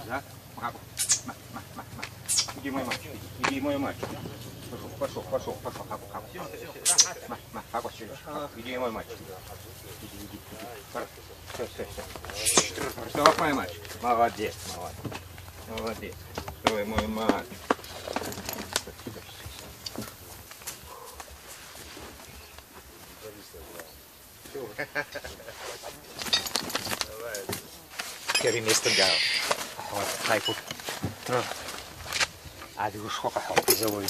Да? Ма, ма, ма, ма. Иди, мой мальчик, иди, мой мальчик. Пошел, пошел, пошел, пошел, Ма, ма, Иди, мой мальчик. Иди, иди, иди. Все, все, все. Все, мой мальчик. Молодец, молодец. Молодец. Стой, мой мальчик. Первое место для хайку. Адыгушхо къэхьу зэуэ.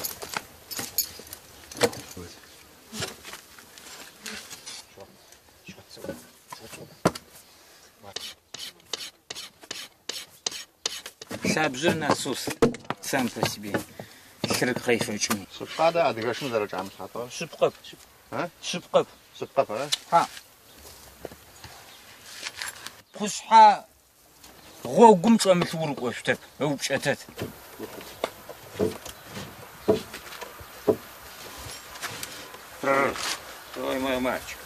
Лъабжьэр насос сам по себе. Лъыр къефэкӏми. Шъыпкъэ адыгэшым зэрэчӏамылъхьатыгъэр? Шъыпкъэп. Шъыпкъэп. Шъыпкъэп, ара? Хьа. Къушъхьэ гъогум чӏэмылъ урыкӏошъутэп, ыупкӏэтэт. Ой, мой мальчик.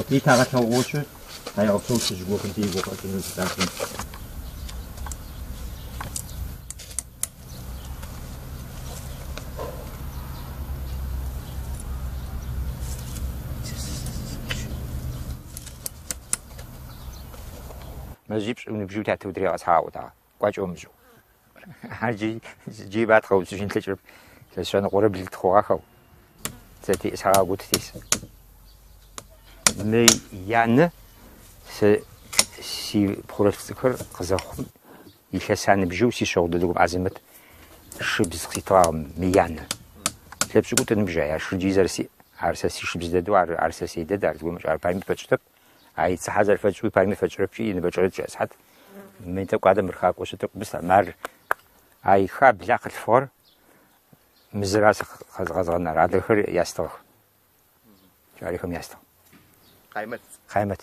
Лъагъэлъэгъугъэшъы тхьаегъэпсэу лъыжъыгохэм тигукъэкӏынэу зыдахын. Мэзипшӏ ныбжьэу тятэ удрегъэсхьагъ кӏуакӏэ умыжьэу. Ар джы джы бат къэуцужьын лъэкӏырэп. Лъэшъэныкъорэ блы тхъугъахэу. Зэтеӏысхьагъэ тес. Мы янэ сэ си пхъурэлъф цӏыкӏухэр къызэхъум илъэс аныбжьэу сишъэгъу дэдэгум Азэмэт шыбз къыситыгъагъ мы янэ. Лъэпшӏыкӏутӏу ныбжьа ар шыджи зэрэсиӏ. Ар сэ сишыбз дэдэу, ар сэ сей дэд, ар зыгорэм ар паеми фэтшӏытэп. А ицыхьэ зэрэфэтшӏэу паеми фэтшӏырэпкӏи иныбэкӏэрэ тшӏэсхьат. Мы тӏэкӏу адэ мыр хакӏо тӏэкӏу быс мар ай хабла къылъфыгъэр мызыра къэзгъэнар адрэхэр ястыгъэх. Кӏалэхэм ястыгъ. Къаймэт. Къаймэт.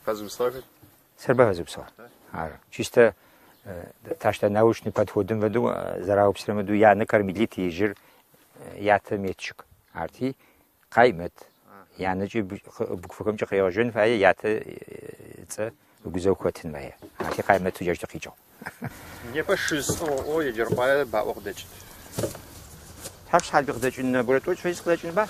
Фэзыусыгъэхэр? Сэрба фэзыусыгъэр. Ары. Чисто тащта научный подходым фэдэу зэраупсырэм фэдэу янэ кормилит ежьыр ятэ метчик. Арти Къаймэт. Янэкӏи буквэхэмкӏэ къегъэжьэн фае, ятэ цӏэ ыгузэу хэтын фае. Арти Къаймэтэу джащ тыкъикӏыгъ. Непэ шышӏыгъ Еджэркъуае баӏо къыдэкӏыт. Тхьапш Хьалби къыдэкӏын нэбгырэ тӏокӏ фэдиз къыдэкӏынба?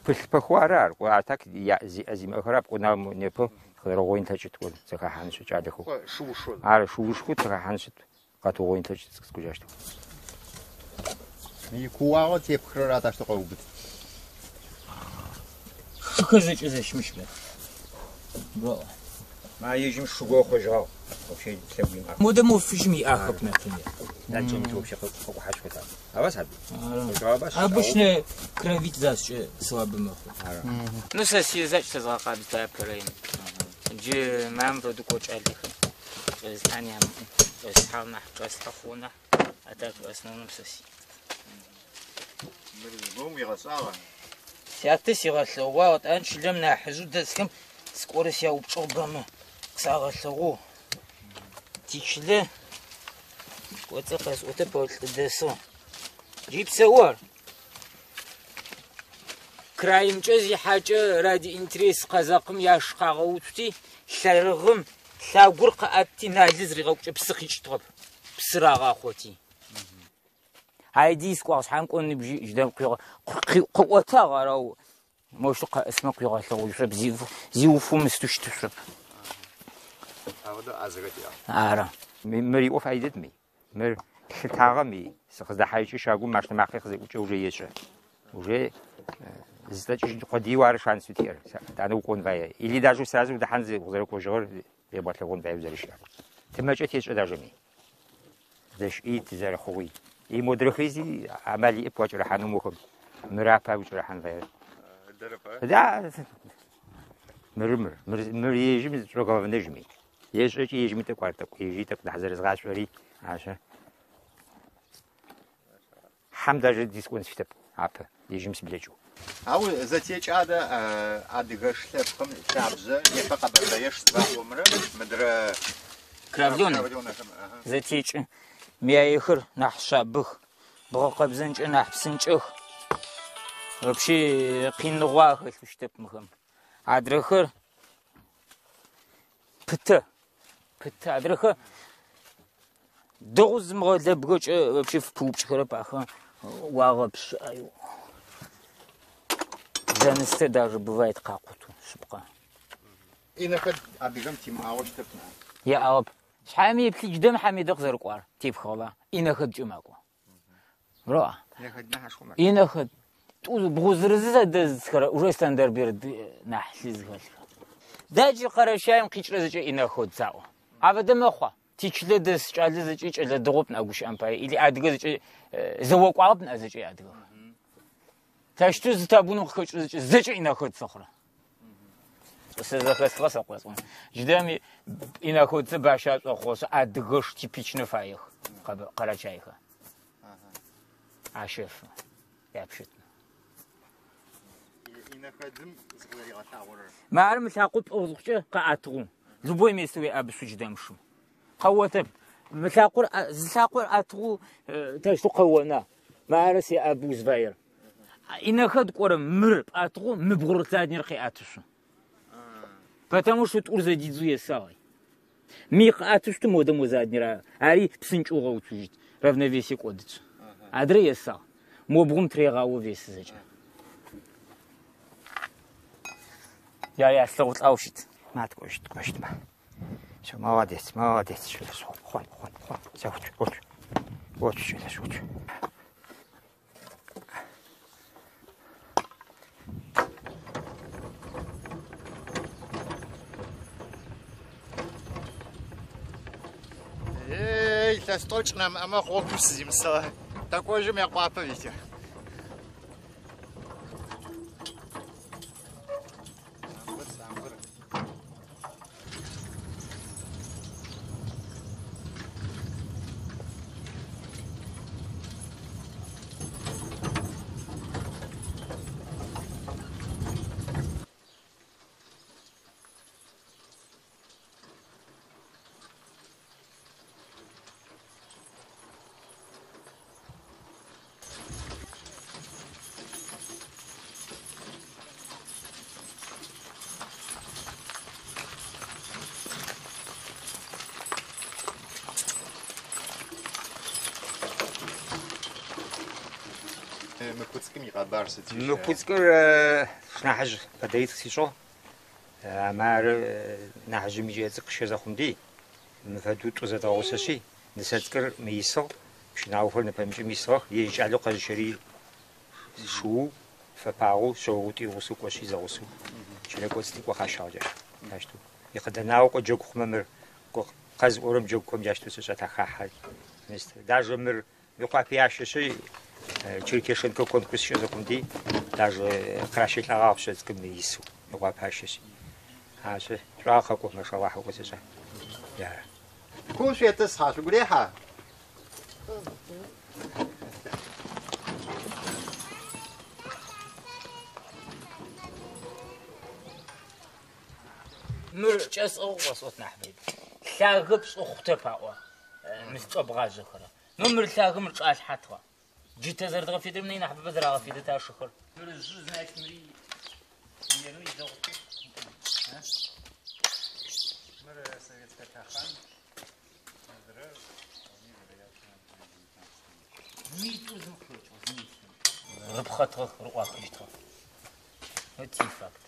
Пылъпэхэу ары ар. А так зиӏэ зимыӏэхэр апкъо непэ къызэрэгъоин лъэкӏыт зэхэхьан щыт кӏалэхэу. Шыушхо. Ар шыушхо зэхэхьан щыт къэтыгъоин лъэкӏыт цӏыкӏужащт. Икууагъэ тепхырэр атащты къэубыт. Шыхэр зэкӏэ зэщымыщбэ. Бро. Ма ежьым шыгоо хъужьыгъагъ. Вообще лъэгу имыӏэ. Модэ мо фыжьым иӏахэп, например. Дальше вообще къыкӏухьащхэта. Ава саби. Обычно кровить засче слабый мэхъу. Ну сэ сизэкӏ сэзгъэкъабзэ апэрэм. Джы мам фэдэу кӏалэхэм. Чӏэзлъхьан ямыӏэу. Чӏэслъхьагъ нахь, чӏэслъхьэ хъугъэ нахь. А так в основном сэ си. Мыр зыгорэм уигъэшӏагъа? Сятэ сигъэлъэгъуагъ, етӏанэ чылэм нахьыжъэу дэсхэм сыкӏорэ сяупчӏыгъ бэмэ къысагъэлъэгъугъ. Тичылэ кӏоцӏэ къэсӏотэп, ау лӏы дэсыгъ. Джы псэу ар. Краимкӏэ зихьакӏэ ради интерес къэзэкъым яш къагъэуцути, лъэрыгъым лъагур къыӏэтти налы зыригъэкӏукӏэ псы къикӏытыгъэп. Псы рагъахъоти. Айди скӏуагъ шъхьам кӏон ныбжьи жьдэм къыӏотагъ арау моущтэу къэӏысмэ къуигъэлъэгъужьырэп, зиуфэу мыстэу щытышъурэп. Ауэдэ ӏэзэхэр тиӏагъ. Ары. Мыр иӏоф айдэт ми. Мыр лъытагъэ ми. Сыкъыздэхьажькӏэ щагум машинэ макъи къызэӏукӏэ уже ешӏэ. Уже зытӏэкӏыжьын къодыеу ары шансэу тиӏэр. Тӏанэ укӏон фае. Или даже сразу удэхьан узэрэкӏожьыгъэр ебгъэлъэгъун фае узэрэщыӏэр. Тымэкӏэ тешӏэ даже ми. Зэщыӏи тызэрэхъугъи. И модрэхэри зи амал иӏэп уакӏэрыхьанэу мохэм. Мыр апэ укӏэрыхьан фае. Да. Мыры мыр. Мыр ежьым шӏоглавнэжьми. Ешӏэкӏи ежьми тӏэкӏу ар тӏэкӏу. Ежьи тӏэкӏу нахь зэрэзгъашӏори аша. Хьэм даже дискӏон сфитэп апэ. Ежьым сыблэкӏэу. Ау зэтекӏадэ адыгэш лъэпкъым лъабжъэ непэ къэбэртэеш зыфаӏомрэ мыдрэ Кравлёнэ зэтекӏы. Мыяехэр нахь шъабых, бгъэкъэбзэнкӏэ нахь псынкӏэх. Вообще къиныгъо ахэлъыщтэп мыхэм. Адрэхэр пытэ. Пытэ. Адрэхэр дэгъу зымыгъэлэбгэкӏэ вообще пыупкӏхэрэп ахэр уагъэпшъыӏэю. Лэныстэ даже бывает къакъуту, шъыпкъэ. Инэхэр адыгэм тимыӏауэ щытэп ныӏа? Яӏагъэп. Шъхьэми еплъы джыдэм Хьамидэ къызэрыкӏуар тепхыгъэба? Инэхэдкӏэ макӏо. Бро. Инэхэд нахь ашхъумэ. Инэхэд. Тӏу бгъу зырызы зэдэзхэрэ уже Стандарберд нахь лъы зыхэлъхэр. Да джы Къэрэщаем къикӏрэ зэкӏэ инэход заӏо. Афэдэ мэхъуа? Тичылэ дэс кӏалэ зэкӏэ кӏэлэ дэгъоп ныӏа гущыӏэм пае, или адыгэ зэкӏэ зэокӏуагъэп ныӏа зэкӏэ адыгэхэр. Тащтэу зы табуным къыхэкӏрэ зэкӏэ зэкӏэ инэход цэхъурэ. Сэ зэхэсхыгъэ сэ къосӏон. Джыдэм иноходцы бащэ шӏохъошъ адыгэш типичнэ фаех къэрачайхэр. Ащэфы. Япщыт. Иноходым зыкъызэригъэлъагъорэр. Мары мы лъакъо пӏыгъ зыхъукӏэ къаӏэтыгъэу. Любой место уеӏэбышъу джыдэм шым. Къэотэп. Мы лъакъор зы лъакъор ӏэтыгъэу тэщтэу къэона. Мары сеӏэбы узфаер. Инэхэд кӏорэм мыр пӏэтыгъэу мы бгъур заднер къеӏэтышъу. Потому что тӏур зэдидзэу есагъ. Ми къыӏэтышъутым модэ мо заднер ари псынкӏэу гъэуцужьыт. Равновесие кӏодыт. Адрэ есагъ. Мо бгъум трегъао вес зэкӏэ. Я яслъэгъулӏау щыт. Ма тыкӏощт, тыкӏощт ма. Всё, молодец, молодец, кӏэлэжъ. Хъун, хъун, хъун. Зэ уцу, уцу. Уцу, кӏэлэжъ, уцу. Ей, илъэс тӏокӏ нэмыӏэмэ гъогум сызимысыгъэ. Тэкӏожьы Мыекъуапэ, Витя. Самбыр, самбыр. Мы куцкым и къэбар сыт Мы куцкыр шынахьыжъ фэдэритӏ сишӏыгъ. Амэ ары нахьыжъым икӏэ цӏыкӏу щэ зэхъумди. Мы фэдэу тӏу зэдгъэгъусэшъи, нысэцӏыкӏыр мы исыгъ, пщынаохэр нэпэмыкӏым исыгъэх, ежь кӏалэу къэзыщэри шыу, фэпагъэу, шъэогъутӏу игъусэу кӏошъи зэгъусэу. Чылэ кӏоцӏ тыкӏо къащагъ джащ. Джащтэу. Икъыдэнагъэу кӏо джэгу хъумэ мыр къэзыӏорэм джэгухэм джащтэу сышӏэт ахахьэ. Даже мыр Мыекъуапэ ящэшъи Черкешенко конкурс щыӏэ зэхъумди, даже къыращэлӏэгъагъ шъэцкым исэу Мыекъуапэ ащэшъи. Ащ шӏуагъэ къэкӏо машаллахь ыӏо сэшӏа. Яра. Кум шъуетӏысхьа, шъугу рехьа? Мыр кӏэсӏыгъ къосӏот нахь бэйб. Лъагэ пшӏы хъутэп аӏо. Мы чӏэбгъажъэхэрэ. Ну мыр лъагэ мыр чӏалъхьатыгъэ. Джы тэ зэрэдгъэфедэрэм нахь нахьыбэ зэрагъэфедэ ташыхэр. Мыр жъы, значит, мыри ену идэгъу. Мыр советскэ лъэхъан. Адрэр вполне вероятно Митӏу зым къыхэкӏыгъ, зым итым. Рыпхъэтыгъэх, рыӏуахыщтыгъэх. Ти факт.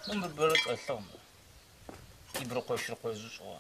Ну, мыр бэрэ чӏэлъыгъ мыр. Ибрыкъо-щырыкъо жъы шӏыгъэ.